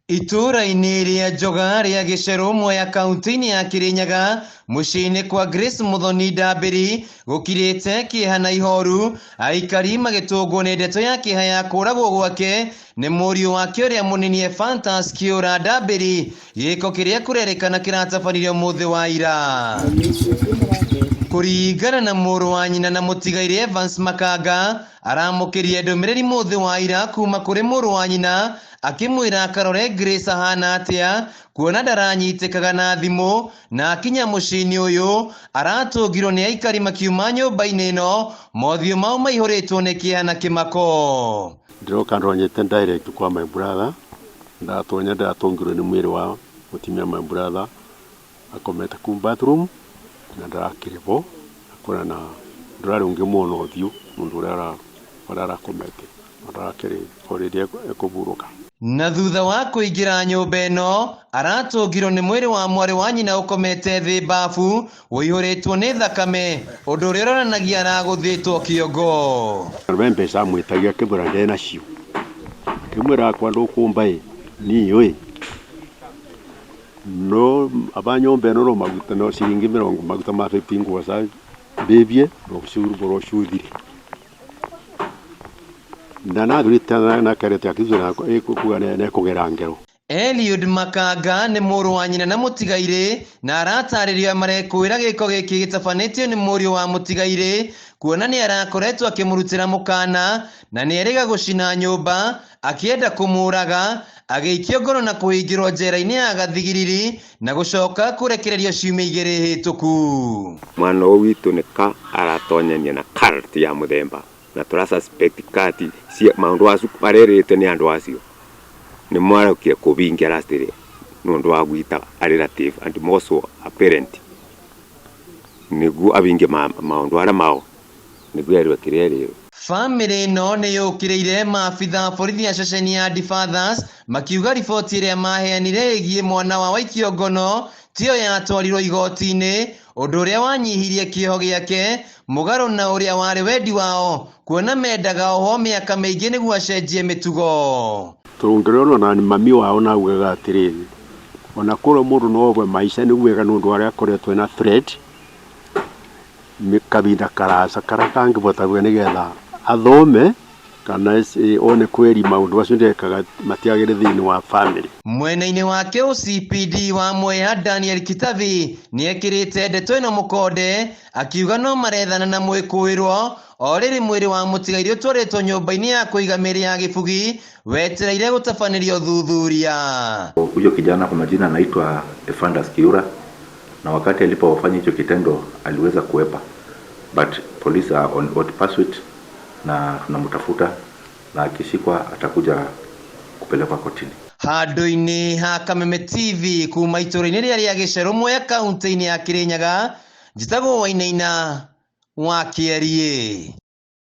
Itũũra-inĩ rĩa Njoga rĩa Gĩcerũ Mwea kaunti-inĩ ya Kĩrĩnyaga mũciĩ-inĩ kwa Grace Muthoni Ndambĩri gũkirĩte kĩeha na ihoru aikari magĩtũngwo nĩ ndeto ya kĩeha ya kũragwo gwake nĩ mũriũ wake ũrĩa mũnini Ephantus Kĩũra Ndambĩri gĩko kĩrĩa kũrerĩkana kĩratabanirio mũthĩ wa ira. Kũringana na mũrũ wa nyina na mũtigairĩ Evans Makanga aramũkĩria ndũmĩrĩri mũthĩ wa ira kuma kũrĩ mũrũ wa nyina akĩmwĩra akarore Grace ahana atĩa kuona ndaranyitĩkaga na thimũ na akinya mũciĩ-inĩ ũyũ aratũngirwo nĩ aikari makiuma nyũmba-inĩ ĩno mothiũ mao maihũrĩtwo nĩ kĩeha na kĩmako. Ndĩroka ndonyete direct kwa my brother, ndatonya ndĩratũngirwo nĩ mwĩrĩ wa mũtumia my brother akomete kuu bathroom na ndarakĩrĩ bo na na ndũrarĩ ũngĩmuona ũthiũ mũndũ ũrĩa arakomete na ndarakĩrĩ o rĩrĩa ekũhurũka. Na thutha wa kũingĩra nyũmba ĩno aratũngirwo nĩ mwĩrĩ wa mwarĩ wa nyina ũkomete thĩ bafu ũihũrĩtwo nĩ thakame ũndũ ũrĩa ũronanagia aragũthĩtwo kĩongo. Ve mbeca amwĩtagia akĩmwĩra nde nacio, akĩmwĩra akwa ndũkũmba ĩ niĩ ĩ no aba nyũmba ĩno no maguta no ciringi mĩrongo maguta ma 50 ngwoca mbĩbie rũciũ rũciũ ũthire. Na nathurĩte na kerete akĩthura kuga nĩekũgera ngero. Eliud Makanga nĩ mũrũ wa nyina na mũtigairĩ na aratarĩria marekwĩra gĩko gĩkĩ gĩtabanĩtio nĩ mũriũ wa mũtigairĩ kuona nĩ arakoretwo akĩmũrutĩra mũkana na nĩ erĩga gũcina nyũmba akĩenda kũmũraga agĩikio ngono na kũhingĩrwo njera-inĩ ya gathigiriri na gũcoka kũrekererio ciumia igĩrĩ hĩtũku. Mwana ũyũ witũ nĩ ka aratonyania na cult ya mũthemba na tũra suspect cult cia maũndũ acu marerĩte nĩ andũ acio nĩ marokire kũbingia last year nĩ ũndũ wa gwĩta a relative and more so a parent nĩguo abingie maũndũ arĩa mao nĩguo erwe kĩrĩa erĩrwo. Bamĩrĩ ĩno nĩ yũkĩrĩire maabitha a borithi a ceceni ya Defathers makiuga riboti ĩrĩa maheanire ĩgiĩ mwana wao aikio ngono tiyo yatwarirwo igoti-inĩ ũndũ ũrĩa wanyihirie kĩoho gĩake mũgarũ na ũrĩa warĩ wendi wao kuona mendaga oho mĩaka mĩingĩ nĩguo acenjie mĩtugo. Tũrũngĩrĩrwo na mami wao na augaga atĩrĩrĩ ona korwo mũndũ no ohwe maica nĩ wega nĩ ũndũ arĩa akoretwo ena threat kahinda karasa karĩa kangĩbota gwĩka nĩgetha athome kana one kweri maũndũ macio ndekaga matiagĩrĩ thĩinĩ wa family. Mwena-inĩ wake OCPD wa Mwea Daniel Kitavi nĩekĩrĩte ndeto ĩno mũkonde akiuga no marethana na mwĩkũĩrwo o rĩrĩ mwĩrĩ wa mũtigairĩ ũtwarĩtwo nyũmba-inĩ ya kũiga mĩĩrĩ ya gĩbugi wetereire gũtabanĩrio thuthuria. Huyo kijana kwa majina anaitwa Ephantus Kiura, na wakati alipofanya hicho kitendo aliweza kuepa, but police are on hot pursuit na tunamtafuta na akishikwa atakuja kupelekwa kotini. Handũ-inĩ ha Kameme TV kuma itũũra-inĩ rĩrĩa rĩa Gĩcerũ Mwea kaunti-inĩ ya Kĩrĩnyaga, njĩtagwo Wainaina wa Kĩeriĩ.